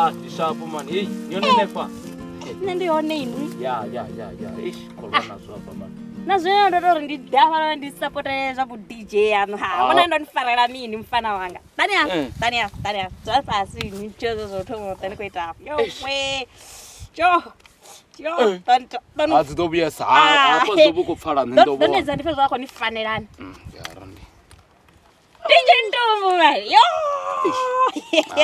Ah, ndi shapo mani. Hey, ni yone nefa. Nṋe ndi hone inwi. Ya ya ya ya. Eish, khou lwa nazwo hafha mani. Na zwino ndo tou ri ndi ḓa hafhanoni ndi sapotele zwa vhu DJ yaṋu ha. Ah. Vhona ndo ni farela mini mufana wanga. Ḓani hafha, Eh. ḓani hafha, ḓani hafha. Dzulani fhasi ni tsheo zwo thoma u ḓa ni khou ita hafha. Yo Eish. we. Yo. Yo, Eh. ḓo ḓo A dzi ḓo vhuyesa. Ha, hafha zwi ḓo vhu khou pfala nṋe ndo ḓo vhona. nedza ndi fhe zwa khou ni fanelani. Ya randi. DJ Ntumbu man. Yo.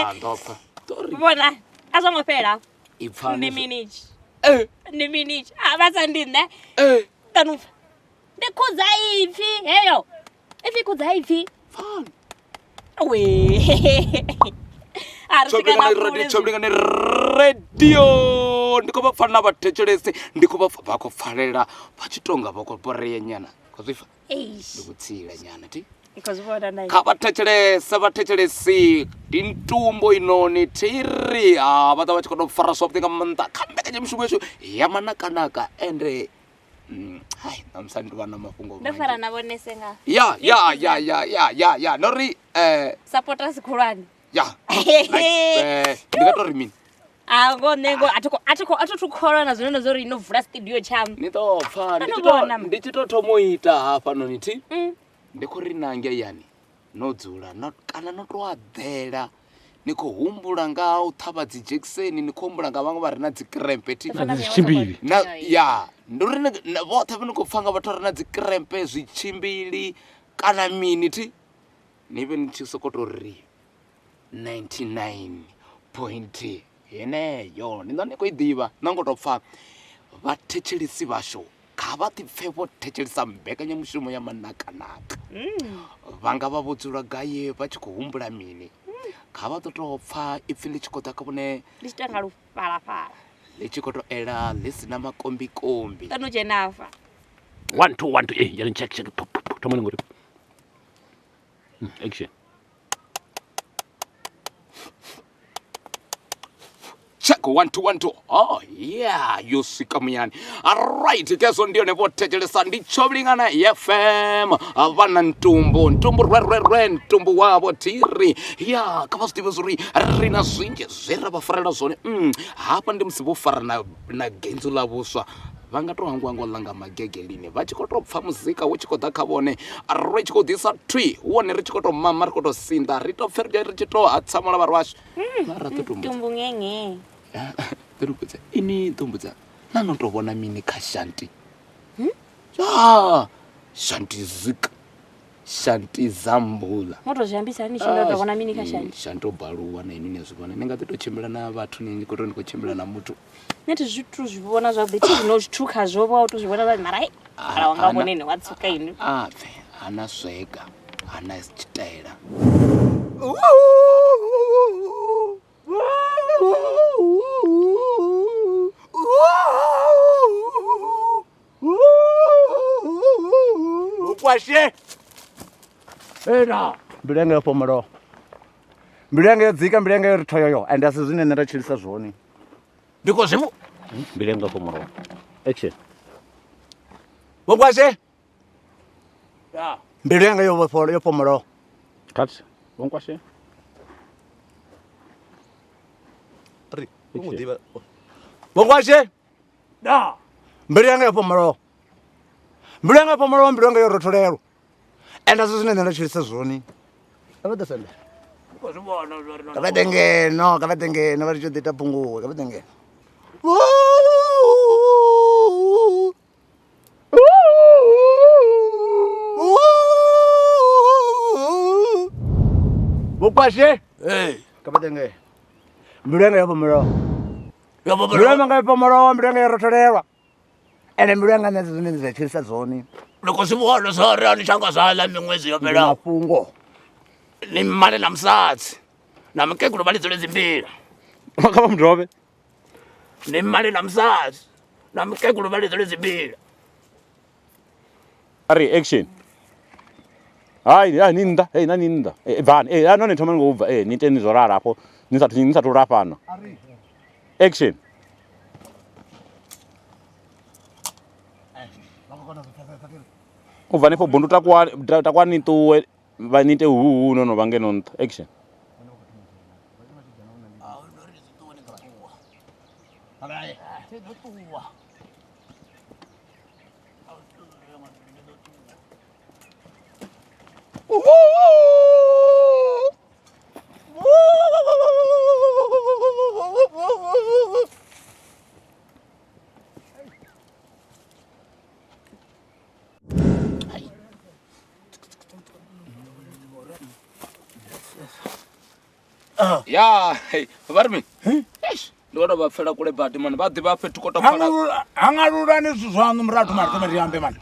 Ah, ndo pfa. Ndo ri Vhona, a zwo ngo fhela. ipfani. Ndi mini itshi? Eh, Ndi mini itshi? A vha sa ndi nṋe. eh. Kanu pfa. Ndi khudza ipfi heyo. Ipfi khudza ipfi. Pfani. We. A ri swika na Tshobilingane kule radio, zwi. Tshobilingane radio. Ndi khou vha pfa na vhathetshelesi, ndi khou vha pfa vha khou pfalela vha tshi tonga vha khou borea nyana. Khou zwi pfa? Eish. Ndi vhutsila nyana thi. Ndi khou zwi vhona na. Kha vha thetshelese vhathetshelesi ndi ntumbo inoni thiri ha vha ḓa vha tshi khou tou fara zwavhuḓi nga maanḓa kha mbekanyamushumo yashu ya manakanaka ende hai ṋamusi ndi vha na mafhungo Ndo manzhi. fara na vhonese nga. Ya ya ya ya ya ya ya no ri Supporters khulwane. ya like, ndi nga tou ri mini A ngo nṋe ngo a thi khou a thi khou a thi thu kholwa na zwine zwo ri no vula studio tshaṋu. ni ḓo pfa Ndo ndi no tshi tou- vhona, ma. ndi tshi tou thoma u ita hafhanoni thi Mm. ndi khou ri nange yani no dzula no kana no tou aḓela ni khou humbula nga ha u ṱhavha dzi dzhekiseni ni khou humbula nga vhaṅwe vha re na dzi krempe thi Ndo fana Dzi tshimbili. na ya ndi uri vhoṱhe vha ni khou pfa nga vhathu vha re na dzi krempe zwitshimbili kana mini thi ni vhe ni tshi sokou tou ri 99 point heneyo ni ḓo ni khou i ḓivha na ngo tou pfa vhathetshelesi vhashu kha vha ḓi pfe vho thetshelesa mbekanyamushumo ya manakanaka vha nga vha vho dzula gai vha tshi khou humbula mini kha vha ḓo tou pfa ipfhi ḽi tshi khou ḓa kha vhone Ndi tshi ita nga lufhalafhala. ḽi tshi khou tou ela ḽi si na makombikombi Ṱano dzhena afha. 1 2 1 2 eh yari check check pop pop thoma ni ngori. Action. Check 1 2 1 2. Oh yeah, yo swika muyani. Alright, keswo ndi yone vho thetshelesa ndi Tshobilingana FM. Vha na ntumbu, ntumbu rwe rwe rwe ntumbu wavho thiri. Ya, kha vha zwi ḓivhe zwori ri na zwinzhi zwe ra vha farela zwone. Hafha ndi musi vho fara na na genzu ḽa vhuswa vha nga to hangwa ngo ḽa nga magege lini vha tshi khou tou pfa muzika wu tshi khou ḓa kha vhone ri tshi khou ḓisa thwi wone ri tshi khou tou mama ri khou tou sinḓa ri tou pfe ri tshi tou hatsamula vhari washu mara ḓo tumbudza Ntumbu ngenge. ḓo tumbudza ini tumbudza na no tou vhona mini kha shanti ya shanti zik shanti zambula Mo to zwi ambisa ni tshi ndo tou vhona mini kha shanti. shanti o baluwa na inwi ni a zwi vhona ni nga ḓi tou tshimbila na vhathu ni khou tou ni khou tshimbila na muthu Nṋe thi zwi tu zwi vhona zwavhuḓi thi zwino zwithu khazwo vho to zwi vhona zwavhuḓi mara hei mara wanga Ana- vhone ni wa tsuka inwi. a pfe hana swega hana tshitaela Ukwashe. Ena. Mbilu yanga yo fhomolowa. Mbilu yanga yo dzika, mbilu yanga yo ri thoyoyo ende a si zwine nṋe nda tshilisa zwone. Ndi khou zwi vho. Mbilu yanga fhomolowa. Action. Vho Nkwashe, Ya. mbilu yanga yo vhofholo yo fhomolowa. Cut. Vho Nkwashe. Ri, u ḓivha. Vho Nkwashe, Da. mbilu yanga yo fhomolowa. Mbilu yanga yo fhomolowa, mbilu yanga yo rotholelwa. Ende a si zwine nṋe nda tshilisa zwone. Kha vha ḓe sende. Ndi khou zwi vhona zwa uri no. Kha vha ḓe ngeno, kha vha ḓe ngeno vha ri tshi ḓo ita phunguwe, kha vha ḓe ngeno. Vho Nkwashe, Hey. kha vha ḓe ngeno. Mbilu yanga yo fhomolowa. Yo Mbilu fhomolowa. yanga yo fhomolowa, mbilu yanga yo rotholelwa. Ende mbilu yanga nṋe zwine nda tshilisa zwone. Ndi khou zwi vhona zwa uri a ni tsha nga zwaḽa miṅwedzi yo Ndi fhelaho. mafhungo. Ni male na musadzi. Na mukegulu vha lidzele dzimbila. Kha vha mudovhe. Ni male na musadzi. Na mukegulu vha lidzele dzimbila. Ari action. Hai, hai ni nnḓa, hey na ni nnḓa. Eh bvani, eh no ni thoma ngo bva, eh ni ite ni zwo lala afho, ni sathu ni sathu lafhano. Action. U bva hanefho bundu takuwani takuwani ni ṱuwe vha ni ite huhu no no vha ngeno nṱha. Action. Thi ḓo ṱuwa. Ya vha ri mini? Eish, ndi vhona vha pfela kule badi mani, vha ḓivha fhethu ko to pfala. Hangalulani zwithu zwaṋu murathu mara thome ri ambe mani.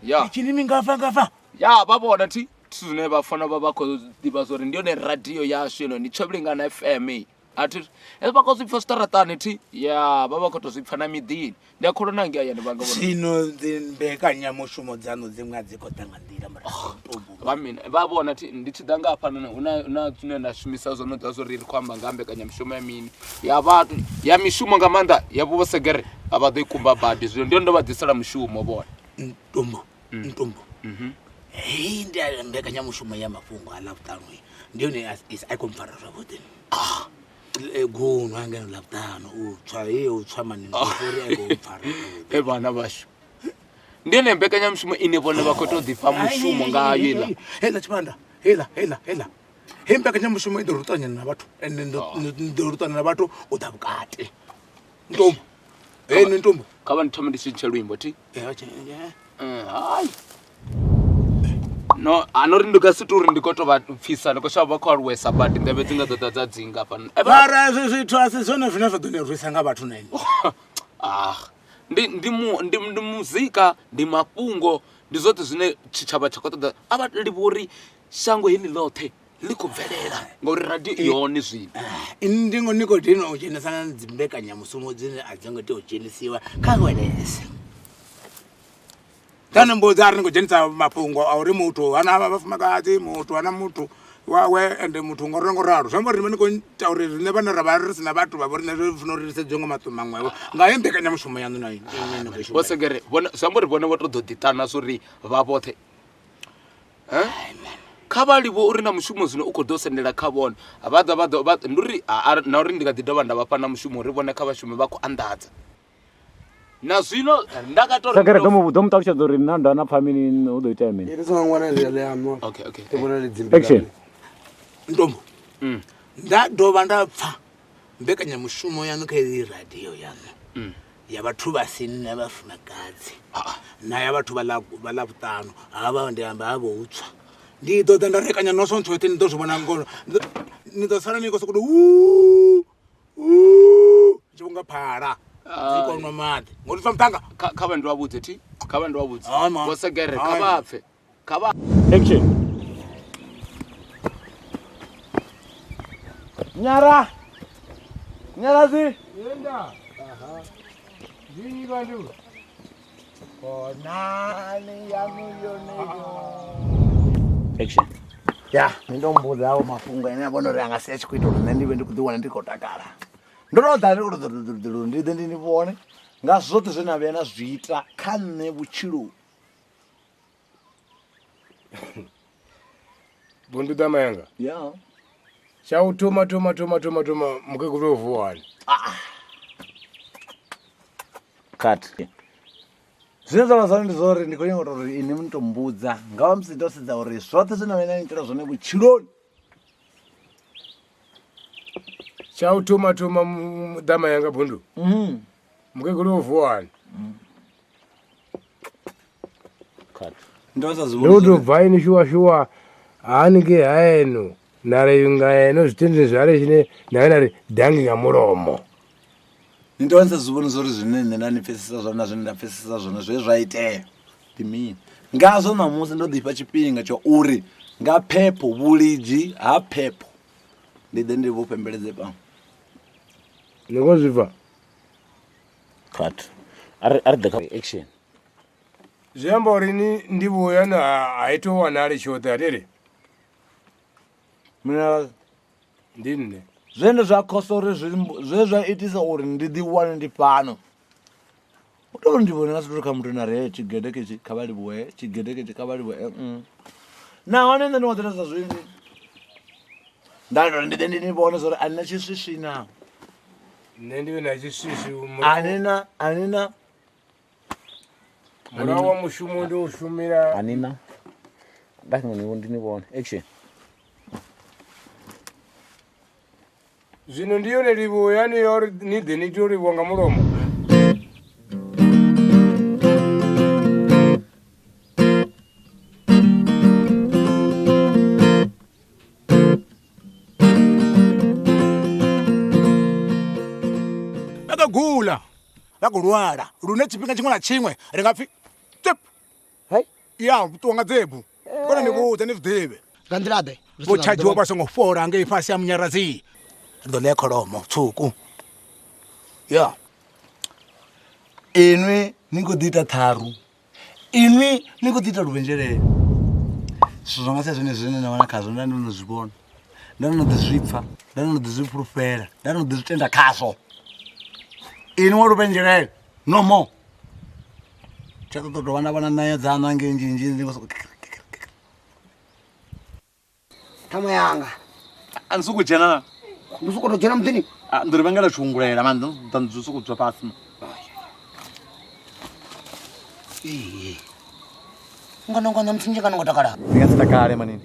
Ya. Tshini ni ngafha ngafha. Ya vha vhona thi zwithu zwine vha fana vha vha khou ḓivha zwori ndi yone radio yashu ino ndi Tshovhilingana FM. A thi hezwi vha khou zwi pfa zwiṱaraṱani thi ya vha vha khou tou zwi pfa na miḓini. Ndi a kholwa na ngei hayani vha nga vhona. Zwino dzi mbekanyamushumo dzaṋu dziṅwe a dzi khou ḓa nga nḓila murathu. Vha mini vha vhona thi ndi tshi ḓa nga hafhanoni hu na zwine nda shumisa zwone ḓa zwori ri khou amba nga ha mbekanyamushumo ya mini ya vhathu ya mishumo nga maanḓa ya vho Segere a vha ḓo i kumba badi zwino ndi yone ndo vha ḓisela mushumo vhone. Ntombo ntombo. Heyi ndi mbekanyamushumo ya mafhungo a Ḽavhuṱanu ndi yone a khou mpfara zwavhuḓi. Gunwa ngeno Ḽavhuṱanu u tswa he u tswa mani uri a khou mpfara zwavhuḓi. E vhana vhashu ndi yone mbekanyamushumo ine vhone vha khou tou ḓifha mushumo ngayo iḽa. Heiḽa tshivhanda heiḽa heiḽa heiḽa hei mbekanyamushumo i ḓo ruṱanya na vhathu ende ndi ḓo ruṱanya na vhathu u ḓa vhukati. Ntombo hei ni ntombo. Kha vha ndi thome ndi tshintshe luimbo thi. Hai no ano ri ndi nga si tou uri ndi khou tou vha pfisa ndi khou shavha vha khou aluwesa badi nḓevhe dzi nga ḓo ḓa dza dzinga hafhanoni. Mara hezwi zwithu a si zwone zwine zwa ḓo ni rwisa nga vhathu na ini. Ah, ndi muzika, ndi mafhungo, ndi zwoṱhe zwine tshitshavha tsha khou ṱoḓa. A vha livhuwa uri shango heḽi ḽoṱhe ḽi khou bvelela ngauri radio i hone zwino. Ini ndi ngo ni khou dina u dzhenisa na dzi mbekanyamushumo dzine a dzi ngo tea u dzhenisiwa kha welese. Kana mbudza ari ni khou dzhenisa mafhungo a uri muthu hana vhafumakadzi, muthu hana muthu wawe ende muthu ngo ngo ralo. Zwi amba uri ni khou ita uri riṋe vhane ra vha ri si na vhathu vha vho riṋe ri funa uri ri sedziwe nga maṱo maṅwevho nga heyi mbekanyamushumo yaṋu na ini ni khou i Vho Segere vhone zwi amba uri vhone vho tou ḓo ḓiṱana zwori vha vhoṱhe. Kha vha livhuwe uri na mushumo zwino u khou ḓo sendela kha vhone. Vha ḓa vha ḓo ndi uri na uri ndi nga ḓi dovha nda vha fha na mushumo uri vhone kha vha shume vha khou anḓadza. Na zwino nda ka tou Segere ḓo mu ṱalutshedza uri nna nda na pfa mini hu ḓo itea mini. Ri songo ṅwana ri ḽi ano. Okay okay. Ri vhona ḽi dzimbi. Action. Ntombo. Nda dovha nda pfa mbekanyamushumo yaṋu kha iyi radio yaṋu ya vhathu vha si na vhafumakadzi na ya vhathu vha Ḽavhuṱanu havha ndi amba ha vho utswa. Ndi ḓo ḓa nda rekanya no sontho yoṱhe ni ḓo zwi vhona ngono ni ḓo sala ni khou sokou tou tshi vhunga phala dzi khou nwa maḓi ngori pfa muṱhanga. Kha vha ndi vha vhudze thi kha vha ndi vha vhudze Vho Segere kha vha pfe kha vha Action. Nyara Nyarazi Yenda. Aha. Ndini bantu. Konani yaṋu yone yo. Action. Ya, ni ndo mbudza awo mafhungo ane a vhona uri anga si a tshi khou ita uri nṋe ndi vhe ndi khou ḓi wana ndi khou takala. Ndo no ḓa ndi khou tou ḓo ndi ḓe ndi ni vhone nga zwoṱhe zwe na vhuya na zwi ita kha nṋe vhutshiloni. Bundu ḓama yanga. Ya. Tsha u thoma thoma thoma thoma thoma mukegulu o vuwani. Cut. Zwine zwa vha zwone ndi zwa uri ndi khou nyanga uri ini ni to mbudza nga vha musi ndo sedza uri zwoṱhe zwine na vhuya na itela zwone vhutshiloni. Tsha u thoma thoma ḓama yanga bundu. Mukegulu o vuwani. Cut. Ndo sa zwi Ndi u tou bva ini shuwa shuwa haningei haenu na ri nga eno zwitendeni zwa tshine na na ri dangi nga mulomo. Ni tou sa zwi vhoni zwori zwine nṋe nda ni pfesesa zwone na zwine nda pfesesa zwone zwe zwa itea ndi mini. Ngazwo ṋamusi ndo ḓifha tshifhinga tsha uri nga phepho vhulidzi ha phepho ndi ḓe ndi vhu fhembeledze fhano. Ni khou zwi pfa? Cut. A ri ḓe kha action. Zwi amba uri ni ndivhuwo yanu a i tou wanali tshoṱhe a thi ri? Mina Ndi nṋe. Zwine zwa khosa uri zwe zwa itisa uri ndi ḓi wane ndi fhano. U tou ndi vhone nga si tou kha muthu na ri tshigede ketshi kha vha livhuwe, tshigede ketshi kha vha livhuwe. Nahone nṋe ndi nga ḓi sa zwinzhi. Nda tori ndi ḓe ndi ni vhone zwori a ni na tshiswiswi na. Nṋe ndi vhe na tshiswishi. Anina anina. Murahu wa mushumo ndi u shumela. Anina. Nda ndi ni vhone. Action. Zwino ndi yone livhuwo yani ya uri ni ḓe ni tea u livhuwa nga mulomo. Vha khou gula, vha khou lwala lune tshifhinga tshiṅwe na tshiṅwe ri nga pfhi tep. Ya ṱuwa nga dzebu. Kona ni vhudze ni zwi ḓivhe. Nga nḓila ḓe? Vho tshadziwa vha songo fhola ngei fhasi ha Munyaradzi. Ri ḓo ḽea kholomo tswuku. Ya. Inwi ni khou ḓi ita ṱharu. Inwi ni khou ḓi ita luvhenzhelele. Zwithu zwa nga sa zwone zwine na wana khazwo nda ndo no zwi vhona. Nda ndo no ḓi zwi pfa, nda ndo no ḓi zwi fhulufhela, nda ndo no ḓi zwi tenda khazwo. Inwi wa luvhenzhelele, no more. Tsha ṱoḓa u dovha nda vhona ṋayo dzaṋu hangei nzhi nzhi ndi khou sokou Ṱhama yanga. A ni sokou dzhena na? Ndi sokou tou dzhena muḓini. Ndi ri vhangela tshungulela mani ḓa ndi sokou dzula fhasi. Ee. Ngwana ngwana mutsinje kana ngo takala. Ndi nga si takale manini.